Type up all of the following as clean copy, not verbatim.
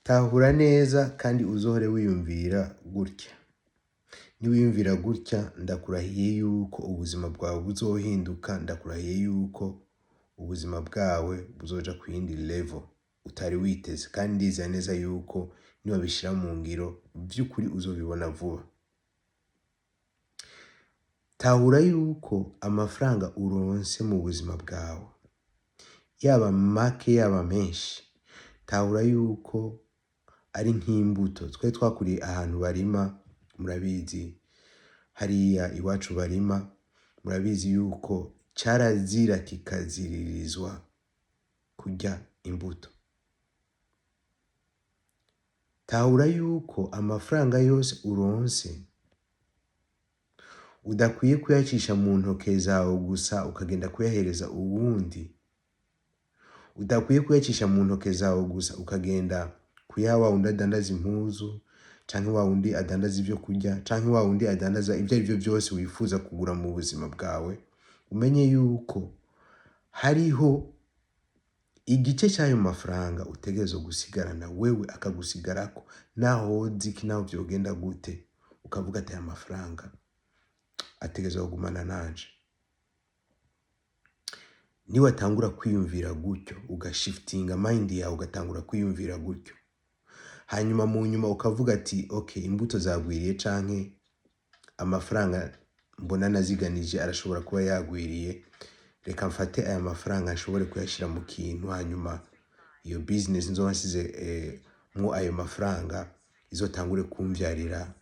Tahura neza kandi uzohore wiyumvira gutya. Niwiyumvira gutya, ndakurahiye yuko ubuzima bwawe buzohinduka, ndakurahiye yuko ubuzima bwawe buzoja ku yindi level utari witeze, kandi ndizera neza yuko niwabishira mu ngiro vy'ukuri uzobibona vuba. Tahura yuko amafaranga uronse mu buzima bwawe, yaba make yaba menshi, tahura yuko ari nk'imbuto. Twe twakuriye ahantu barima, murabizi, hariya iwacu barima, murabizi yuko carazira kikaziririzwa kurya imbuto. Tahura yuko amafaranga yose uronse udakwiye kuyacisha mu ntoke zawe gusa ukagenda kuyahereza uwundi, udakwiye kuyacisha mu ntoke zawe gusa ukagenda kuyaha wa wundi adandaza impuzu, canke wa wundi adandaza ivyo kurya, canke wa wundi adandaza ivyo arivyo vyose wifuza kugura mu buzima bwawe. Umenye yuko hariho igice c'ayo mafaranga utegerezwa gusigarana wewe, akagusigarako naho woza iki, naho vyogenda gute, ukavuga ati: "Aya mafaranga ategerezwa kugumana nanje." Niwatangura kwiyumvira gutyo, ugashiftinga mind yawe, ugatangura kwiyumvira gutyo, hanyuma mu nyuma ukavuga ati: "Okay, imbuto zagwiriye canke amafaranga mbona naziganije arashobora kuba yagwiriye, reka mfate aya mafaranga nshobore kuyashira mu kintu, hanyuma iyo business nzoba nsize mwo ayo mafaranga izotangure kumvyarira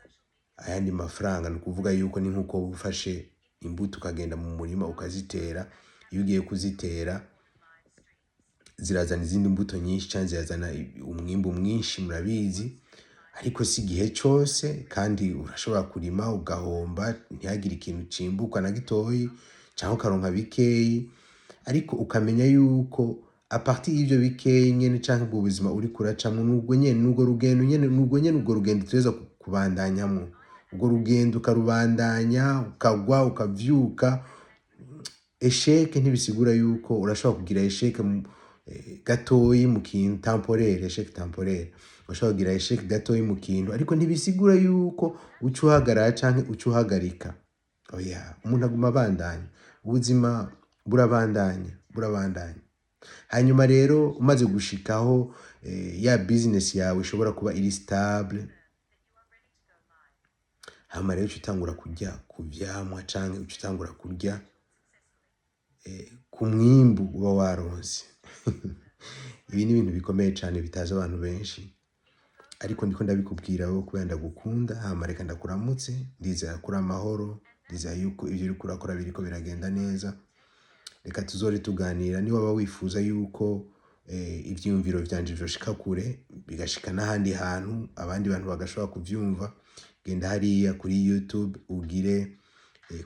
ayandi mafaranga." Ni ukuvuga yuko ni nkuko ufashe imbuto ukagenda mu murima ukazitera. Iyo ugiye kuzitera, zirazana izindi mbuto nyinshi canke zirazana umwimbu mwinshi, murabizi. Ariko si igihe cose, kandi urashobora kurima ugahomba, ntihagire ikintu cimbuka na gitoyi, canke ukaronka bikeyi. Ariko ukamenya yuko à partir y'ivyo bikeyi nyene canke ubwo buzima uriko uracamwo, nubwo nyene nurwo rugendo nyene, nurwo nyene urwo rugendo utegerezwa kubandanyamwo, urwo rugendo ukarubandanya, ukagwa ukavyuka. Échec ntibisigura yuko urashobora kugira échec gatoyi mu kintu temporaire, échec temporaire. Urashobora kugira échec gatoyi mu kintu, ariko ntibisigura yuko uca uhagarara canke uca uhagarika. Oya, umuntu aguma abandanya, ubuzima burabandanya, burabandanya. Hanyuma rero umaze gushikaho ya business yawe ishobora kuba iri stable, hama rero uca utangura kurya ku vyamwa canke uca utangura kurya ku mwimbu uba waronse. Ibi ni ibintu bikomeye cane bitazi abantu benshi, ariko ndiko ndabikubwira wowe kubera ndagukunda. Hama reka ndakuramutse, ndizera ko uri amahoro, ndizera yuko ivyo uriko urakora biriko biragenda neza. Reka tuzore tuganira. Niba waba wifuza yuko ivyiyumviro vyanje vyoshika kure, bigashika n'ahandi hantu, abandi bantu bagashobora kuvyumva, genda hariya kuri YouTube, ugire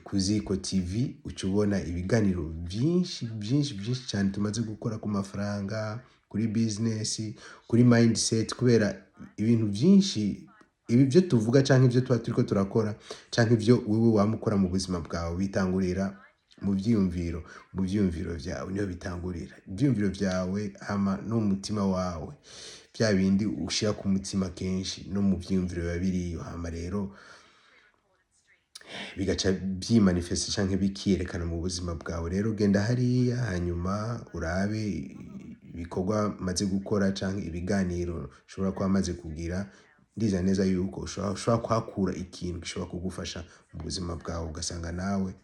Kuziko TV, uca ubona ibiganiro vyinshi vyinshi vyinshi cyane tumaze gukora ku mafaranga, kuri business, kuri mindset, kubera ibintu vyinshi ibi byo tuvuga canke ivyo tuba turiko turakora canke ivyo wewe wama ukora mu buzima bwawe bitangurira mu vyiyumviro. Mu vyiyumviro vyawe niho bitangurira, ivyiyumviro vyawe hama no mu mutima wawe, vya bindi ushira ku mutima kenshi no mu vyiyumviro biba biriyo, hama rero bigaca vyimanifesta canke bikiyerekana mu buzima bwawe. Rero genda hariya, hanyuma urabe ibikorwa maze gukora canke ibiganiro ushobora kuba maze kugira. Ndizera neza yuko ushobora kuhakura ikintu gishobora kugufasha mu buzima bwawe, ugasanga nawe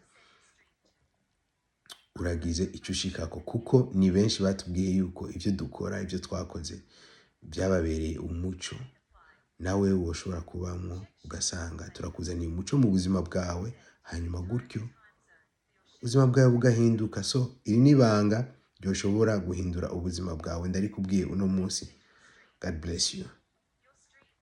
uragize icyo ushikako, kuko ni benshi batubwiye yuko ivyo dukora, ivyo twakoze byababereye umuco. Nawe woshobora kubamwo, ugasanga turakuzaniye umuco mu buzima bwawe, hanyuma gutyo ubuzima bwawe bugahinduka. So iri ni ibanga ryoshobora guhindura ubuzima bwawe, ndarikubwiye uno munsi. God bless you.